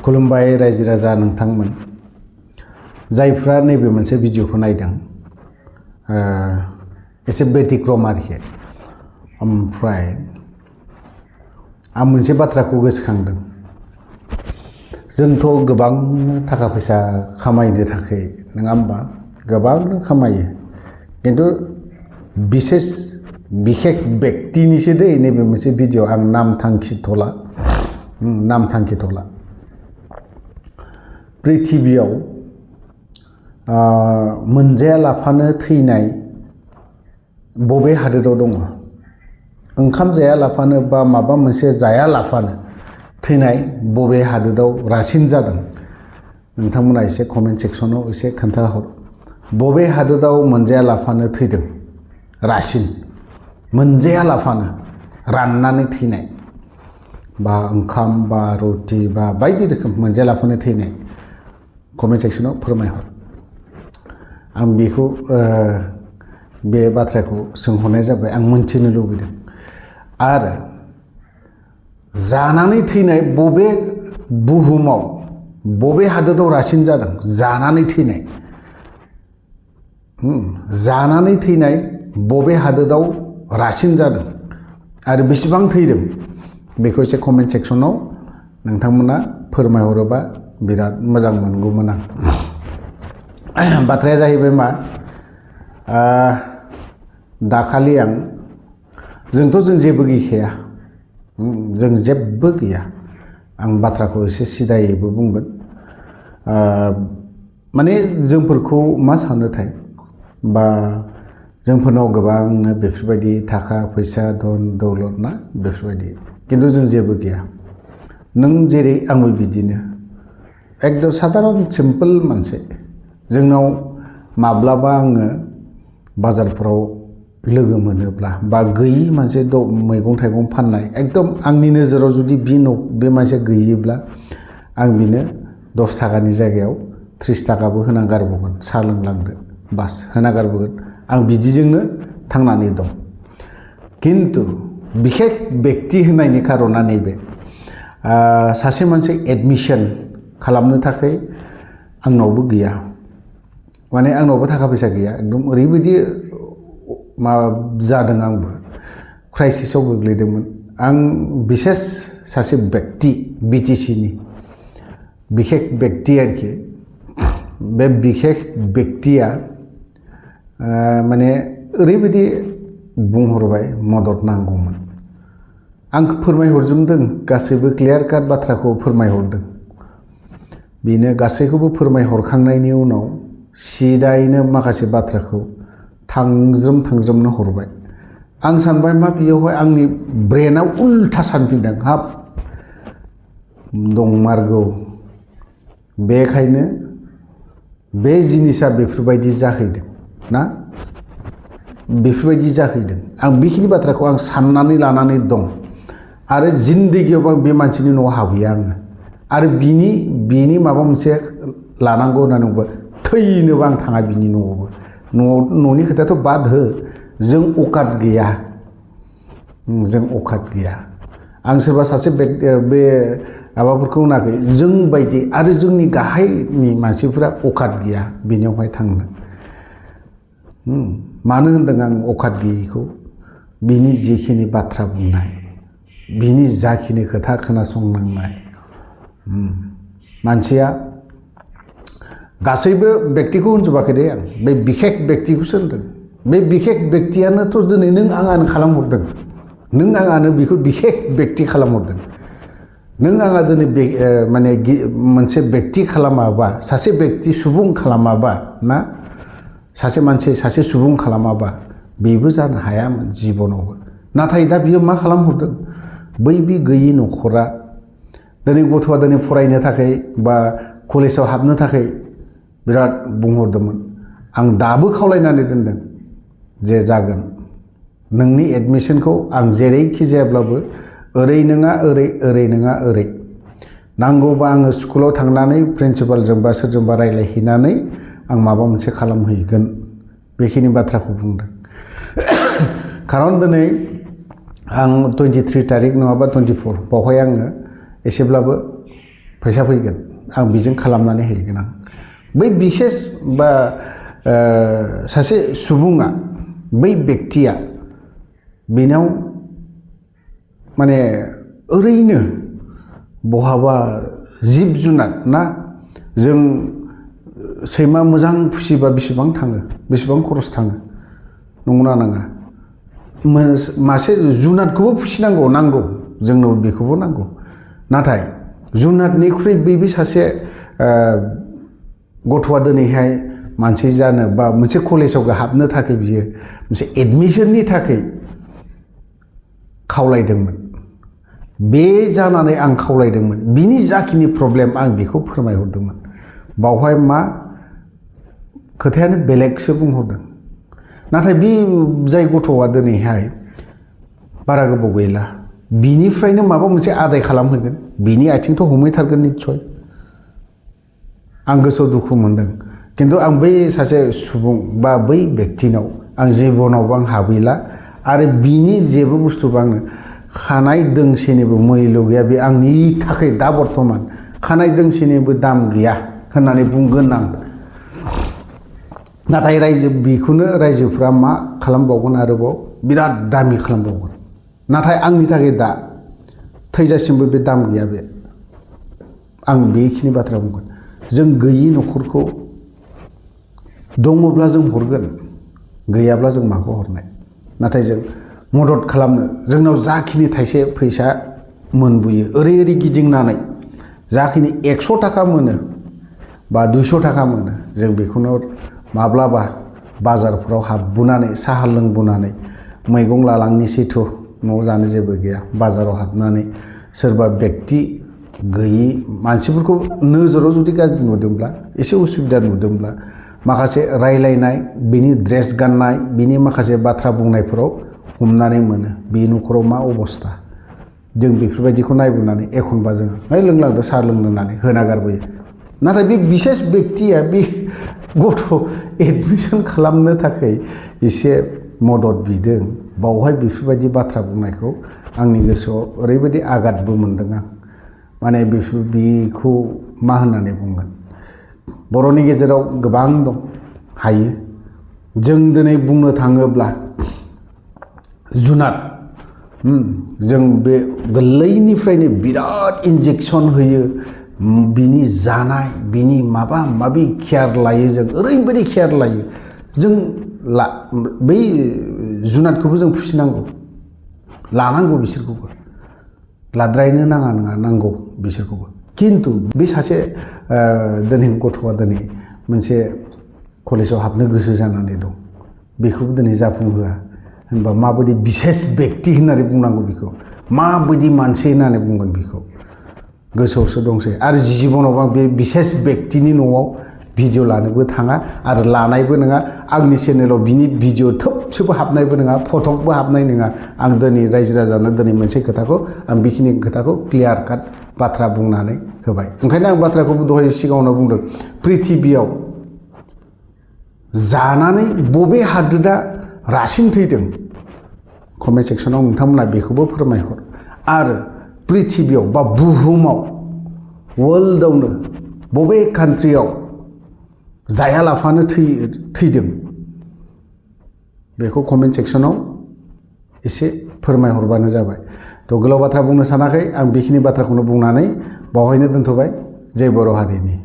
खुलुमबाय रायजो राजा नोंथांमोन जायफ्रा नैबे मोनसे भिडिअखौ नायदों एसे बेतिक्रम आरोखि ओमफ्राय आं मोनसे बाथ्राखौ गोसोखांदों जोंथ' गोबां थाखा फैसा खामायनो थाखाय नङा होमबा गोबां खामायो किन्तु बिसेख व्यक्तिनिसो दै नैबे मोनसे भिडिअ आं नाम थांखिथला पृथिबियाव मोनजायालाफानो थैनाय बबे हादोराव दङ ओंखाम जायालाफानो बा माबा मोनसे जायालाफानो थैनाय बबे हादोराव रासिन जादों नोंथांमोना एसे कमेन्ट सेक्सनाव एसे खोन्थाहर बबे हादोराव मोनजायालाफानो थैदों रासिन मोनजायालाफानो राननानै थैनाय बा ओंखाम बा रुटि बा बायदि रोखोम मोनजायालाफानो थैनाय कमेन्ट सेक्सनाव फोरमायहर आं बेखौ बे बाथ्राखौ सोंहरनाय जाबाय आं मोनथिनो लुबैदों आरो जानानै थैनाय बबे बुहुमाव बबे हादोराव रासिन जादों जानानै थैनाय बबे हादोराव रासिन जादों आरो बेसेबां थैदों बेखौ एसे कमेन्ट सेक्सनाव नोंथांमोना फोरमायहरोबा बिराद मोजां मोनगौमोन आं बाथ्राया जाहैबाय मा दाखालि आं जों जेबो गैखाया जों जेबो गैया आं बाथ्राखौ एसे सिदायैबो बुंगोन माने जोंफोरखौ मा सानोथाय बा जोंफोरनाव गोबांनो बेफोरबायदि थाखा फैसा धन दौलत ना बेफोरबायदि किन्तु जों जेबो गैया नों जेरै आंबो बिदिनो एकदम साधारन सिम्पोल मानसि जोंनाव माब्लाबा आङो बाजारफोराव लोगो मोनोब्ला बा गैयि मोनसे मैगं थाइगं फाननाय एकदम आंनि नोजोराव जुदि बे मानसिया गैयोब्ला आं बिनो 10 थाखानि जायगायाव 30 थाखाबो होना गारबोगोन साहा लोंलांदो बास होना गारबोगोन आं बिदिजोंनो थांनानै दं किन्तु बिखेख व्यक्ति होनायनि खारना नैबे सासे मानसि एडमिशन खालामनो थाखाय आंनावबो गैया माने आंनावबो थाखा फैसा गैया एकदम ओरैबायदि मा जादों आंबो क्राइसिसआव गोग्लैदोंमोन आं बिसेस सासे व्यक्ति बिटिसिनि बिखेख व्यक्ति आरोखि बे बिखेख व्यक्तिया माने ओरैबायदि बुंहरबाय मदद नांगौमोन आं फोरमायहरजोबदों गासैबो क्लियार काट बाथ्राखौ फोरमायहरदों बेनो गासैखौबो फोरमायहरखांनायनि उनाव सिदायैनो माखासे बाथ्राखौ थांज्रोमनो हरबाय आं सानबाय मा बेयावहाय आंनि ब्रेनाव उल्था सानफिनदों हाब दंमारगौ बेखायनो बे जिनिसा बेफोरबायदि जाहैदों ना बेफोरबायदि जाहैदों आं बेखिनि बाथ्राखौ आं साननानै लानानै दं आरो जिन्दगियावबो आं बे मानसिनि न'आव हाबहैया आङो आरो बिनि माबा मोनसे लानांगौ होननानै बुंबा थैनोबो आं थाङा बिनि न'आवबो न'नि खोथायाथ' बाद हो जों अकात गैया आं सोरबा सासे बे माबाफोरखौ होनाखै जों बायदि आरो जोंनि गाहायनि मानसिफोरा अकात गैया बिनियावहाय थांनो मानो होनदों आं अकात गैयैखौ बिनि जिखिनि बाथ्रा बुंनाय बिनि जाखिनि खोथा खोनासंनांनाय मानसिया गासैबो व्यक्तिखौ होनजोबाखै दे आं बे बिखेख व्यक्तिखौसो होनदों बे बिखेख व्यक्तियानोथ' दिनै नों आंनो खालामहरदों नों आंनो बेखौ बिखेख व्यक्ति खालामहरदों नों आंहा दिनै माने मोनसे व्यक्ति खालामाबा सासे व्यक्ति सुबुं खालामाबा ना सासे मानसि सासे सुबुं खालामाबा बेबो जानो हायामोन जिबनावबो नाथाय दा बियो मा खालामहरदों बै बे गैयि न'खरा दिनै गथ'आ दिनै फरायनो थाखाय बा कलेजाव हाबनो थाखाय बिराद बुंहरदोंमोन आं दाबो खावलायनानै दोनदों जे जागोन नोंनि एडमिसनखौ आं जेरैखि जायाब्लाबो ओरै नङा ओरै नङा ओरै नांगौबा आङो स्कुलाव थांनानै प्रिन्सिपालजों बा सोरजोंबा रायज्लायहैनानै आं माबा मोनसे खालामहैगोन बेखिनि बाथ्राखौ बुंदों खारन दिनै आं 23 तारिख नङाबा 24 बावहाय आङो एसेब्लाबो फैसा फैगोन आं बेजों खालामनानै हैगोन आं बै बिसेस बा सासे सुबुङा बै व्यक्तिया बेनाव माने ओरैनो बहाबा जिब जुनार ना जों सैमा मोजां फिसिबा बेसेबां थाङो बेसेबां खरस थाङो नंगौना नङा मासे जुनादखौबो फिसिनांगौ नांगौ जोंनो बेखौबो नांगौ नाथाय जुनादनिख्रुइ बे सासे गथ'आ दिनैहाय मानसि जानो बा मोनसे कलेजाव हाबनो थाखाय बियो मोनसे एडमिसननि थाखाय खावलायदोंमोन बे जानानै आं खावलायदोंमोन बिनि जाखिनि प्रब्लेम आं बेखौ फोरमायहरदोंमोन बावहाय मा खोथायानो बेलेगसो बुंहरदों नाथाय बे जाय गथ'आ दिनैहाय बारा गोबाव गैला बिनिफ्रायनो माबा मोनसे आदाय खालामहैगोन बिनि आथिंथ' हमहैथारगोन निस्सय आं गोसोआव दुखु मोनदों खिन्थु आं बै सासे सुबुं बा बै व्यक्तिनाव आं जिबनावबो आं हाबहैला आरो बिनि जेबो बुस्थुबो आंनो खानाय दोंसेनिबो मैल्य गैया बे आंनि थाखाय दा बर्थमान खानाय दोंसेनिबो दाम गैया होननानै बुंगोन आं नाथाय बेखौनो रायजोफ्रा मा खालामबावगोन आरोबाव बिराद दामि खालामबावगोन नाथाय आंनि थाखाय दा थैजासिमबो बे दाम गैया बे आं बेखिनि बाथ्रा बुंगोन जों गैयि न'खरखौ दङब्ला जों हरगोन गैयाब्ला जों माखौ हरनाय नाथाय जों मदद खालामनो जोंनाव जाखिनि थाइसे फैसा मोनबोयो ओरै गिदिंनानै जाखिनि 100 थाखा मोनो बा 200 थाखा मोनो जों बेखौनो माब्लाबा बाजारफोराव हाबबोनानै साहा लोंबोनानै मैगं लालांनिसैथ' न'आव जानो जेबो गैया बाजाराव हाबनानै सोरबा व्यक्ति गैयि मानसिफोरखौ नोजोराव जुदि गाज्रि नुदोंब्ला एसे उसुबिदा नुदोंब्ला माखासे रायलायनाय बिनि ड्रेस गाननाय बिनि माखासे बाथ्रा बुंनायफोराव हमनानै मोनो बे न'खराव मा अबस्था जों बेफोरबायदिखौ नायबोनानै एखनबा जोङो लोंलांदो साहा लोंनो होननानै होना गारबोयो नाथाय बे बिसेस व्यक्तिया बे गथ' एडमिसन खालामनो थाखाय एसे मदद बिदों बावहाय बेफोरबायदि बाथ्रा बुंनायखौ आंनि गोसोआव ओरैबायदि आघातबो मोनदों आं माने बेखौ मा होननानै बुंगोन बर'नि गेजेराव गोबां दं हायो जों दिनै बुंनो थाङोब्ला जुनाद जों बे गोरलैनिफ्रायनो बिराद इन्जेक्सन होयो बिनि जानाय बिनि माबा माबि केयार लायो जों ओरैबायदि केयार लायो जों बै जुनादखौबो जों फिसिनांगौ लानांगौ बिसोरखौबो लाद्रायनो नाङा नांगौ बिसोरखौबो खिन्थु बे सासे दिनै गथ'आ दिनै मोनसे कलेजाव हाबनो गोसो जानानै दं बेखौबो दिनै जाफुंहोआ होनबा माबायदि बिसेस व्यक्ति होननानै बुंनांगौ बेखौ माबायदि मानसि होननानै बुंगोन बेखौ गोसोआवसो दंसै आरो जिबनाव आं बे बिसेस व्यक्तिनि न'आव भिडिअ लानोबो थाङा आरो लानायबो नङा आंनि चेनेलाव बिनि भिडिअ थोबसेबो हाबनायबो नङा फटकबो हाबनाय नङा आं दिनै रायजो राजानो दिनै मोनसे खोथाखौ आं बेखिनि खोथाखौ क्लियार काट बाथ्रा बुंनानै होबाय ओंखायनो आं बाथ्राखौबो दहाय सिगाङावनो बुंदों प्रिथिबियाव जानानै बबे हादोरा रासिन थैदों कमेन्ट सेक्सनाव नोंथांमोना बेखौबो फोरमायहर आरो प्रिथिबियाव बा बुहुमाव वर्ल्डआवनो बबे कान्ट्रियाव जायालाफानो थैदों बेखौ कमेन्ट सेक्सनाव एसे फोरमायहरबानो जाबाय थ' गोलाव बाथ्रा बुंनो सानाखै आं बेखिनि बाथ्राखौनो बुंनानै बावहायनो दोनथ'बाय जय बर' हारिनि